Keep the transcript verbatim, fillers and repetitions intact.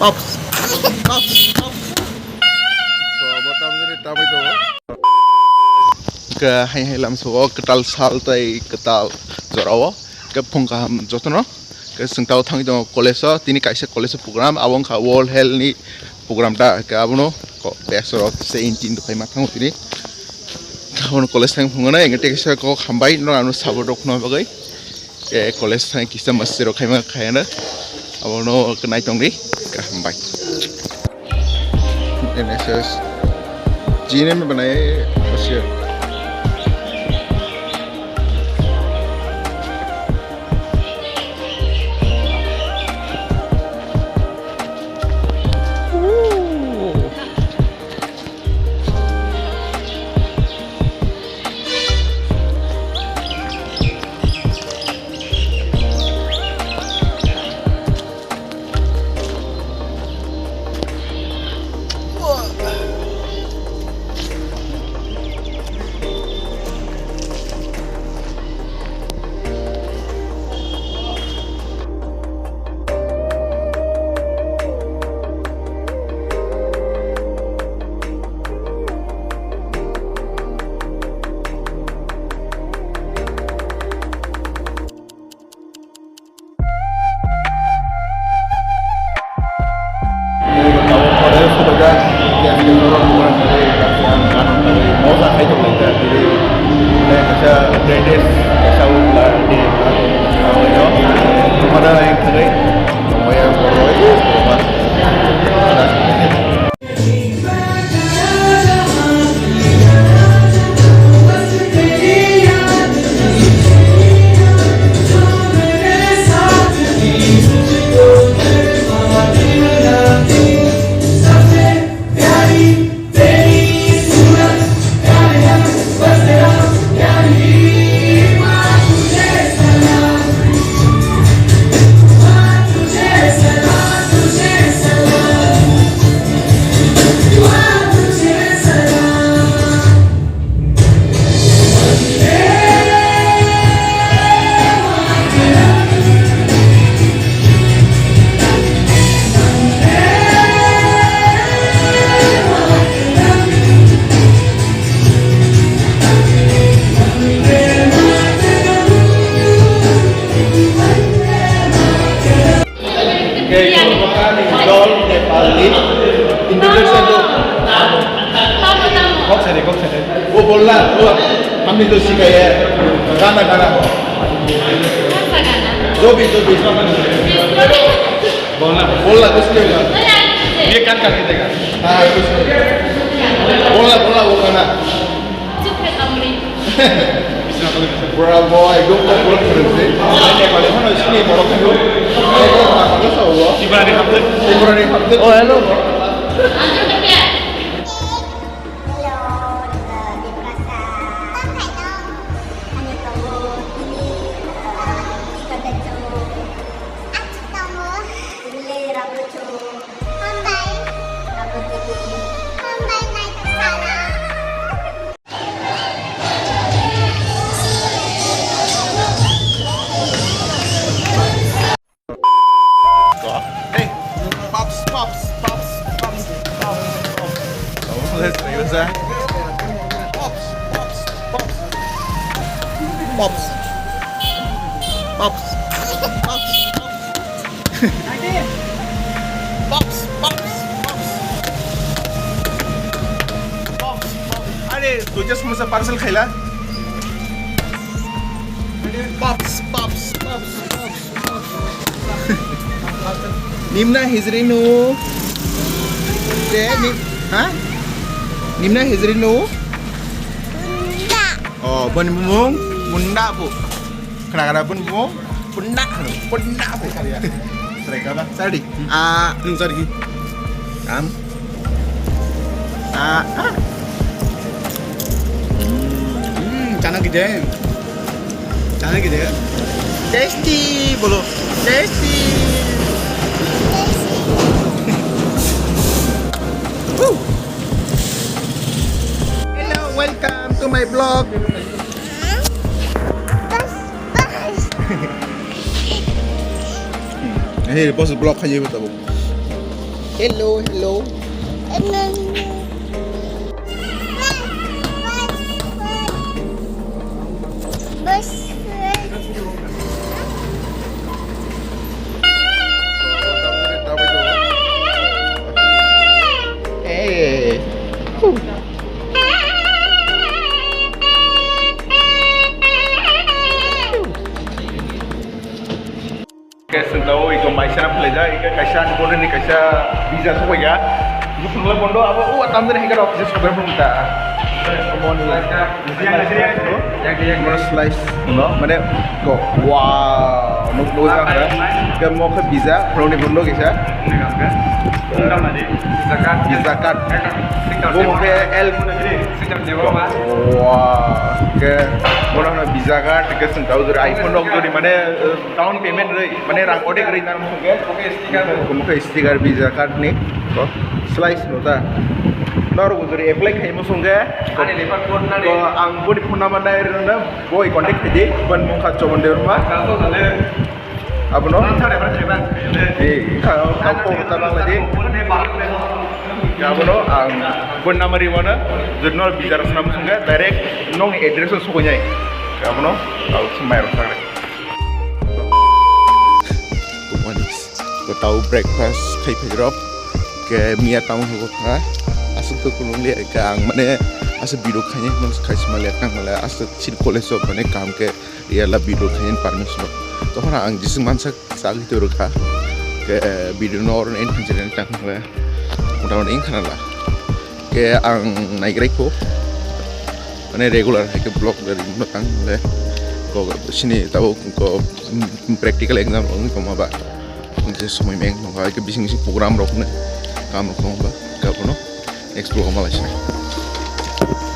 Ops. Ops. Ops. Ke hai hai lam sugo kwtal sal tai kwtal jorao ke phung kaham jotono ke sengtao thangwi tongo college o tini kaisa college o program abo wngkha World Health ni program ta ke abono ko bek soro se intin do khaima thango tini abono college thang phungo na engte kisa kok hambai no ano sabo rok no bagwi. Ke college thang kisa masti rok khaima khaina. Abono kwnai tongdi. Kaham bai. N S S. Jine me banaye, hoshiyar. Dol Nepali introduction do. Kok sari, kok sari. Wo bolla, wo hamni to sikaye. Gana, gana. Dobi, dobi. Bolla, bolla, kuch nahi hoga. Ye kaam karke dega. Ha, kuch nahi. Bolla, bolla, wo gana. Pura bo ekdom popular kore se. Nepali mano sini borok khe. Tripura ni hamjak. Tripura ni hamjak. Oh, hello. Hello, Debrasa. Ani tongo, ini, ini konten tongo. Ani tongo. Ini rambut tongo. Hambai. Rambut tongo. Hambai, naithoksala. Hey, pops, pops, pops, pops, pops, pops. Kamu mulai serius, ah? Pops, pops, pops. Pops. Pops, pops, pops. Pops, pops, pops. Pops, pops. Are, duita samosa parcel khaila. Pops, pops, pops, pops, pops. Nimna hijri nu. De, ni, ha? Nimna hijri nu. Punda. Oh, bani bumung punda bu. Khna khna bun bo, punna khno, punna bo. Try kha ba, sadi. Ah, nung sadi. Am. Ah, ah. Hmm, chana ki de. Chana ki de. Tasty bolo. Tasty. Woo. Hello, welcome to my vlog. Hey, boss vlog khaye ba tabuk. Hello, hello. Hey. Ke sengtao iko maisa phlai ja, iko kaisa ani bono ni kaisa visa sobai ya. Iko phunukla bondo abo o tamjani hingke rok kisa sobai phunukta. Bono slice no, mane ko, wow, nuk nuk ja hara. Ke mo khe visa, phunukni bondo kisa. Visa card. Bo mo khe L. Wow, ke bono hino visa card, ke sengtao jori iPhone rok jori mane, eh, down payment rwi, mane rang odek rwi nang mung khe. Omo khe sticker visa card ni. Ko slice no ta. Norok jori apply khai mo sung khe. Ani lebar code na ko re. Ang boni phone number nai rwna boi contact khai di. Ban mung kha Chomon Debbarma. Kaso sale. Abono. Ang sare bar khe ban. Eh, kha, kha, ko ta bang lagi. Abono ang boni number rwna. Jodi no visa rwna mo sung khe direct nong address o sokoi nai. Abono. Ang sumai rok sagre. Kumani ko tau breakfast khai phai rok ke miya tamo hobo kha aswk to kunung le ke ang mane aswk video khaini man khai sima le tang male aswk chini college o mane kam ke yala video khaini permission rok to hana ang jising mansa chagwi to rokha ke video no oro end khanjani tang male mota mota ing khanala. Ke ang naigraiku. Mane regular hai ke vlog dari matang le ko sini tabo ko practical exam rok wngwi tongma ba. Je somoi meng tongkha hai ke bising bising program rok ne kam rok tongba kabono next vlog ma laisina.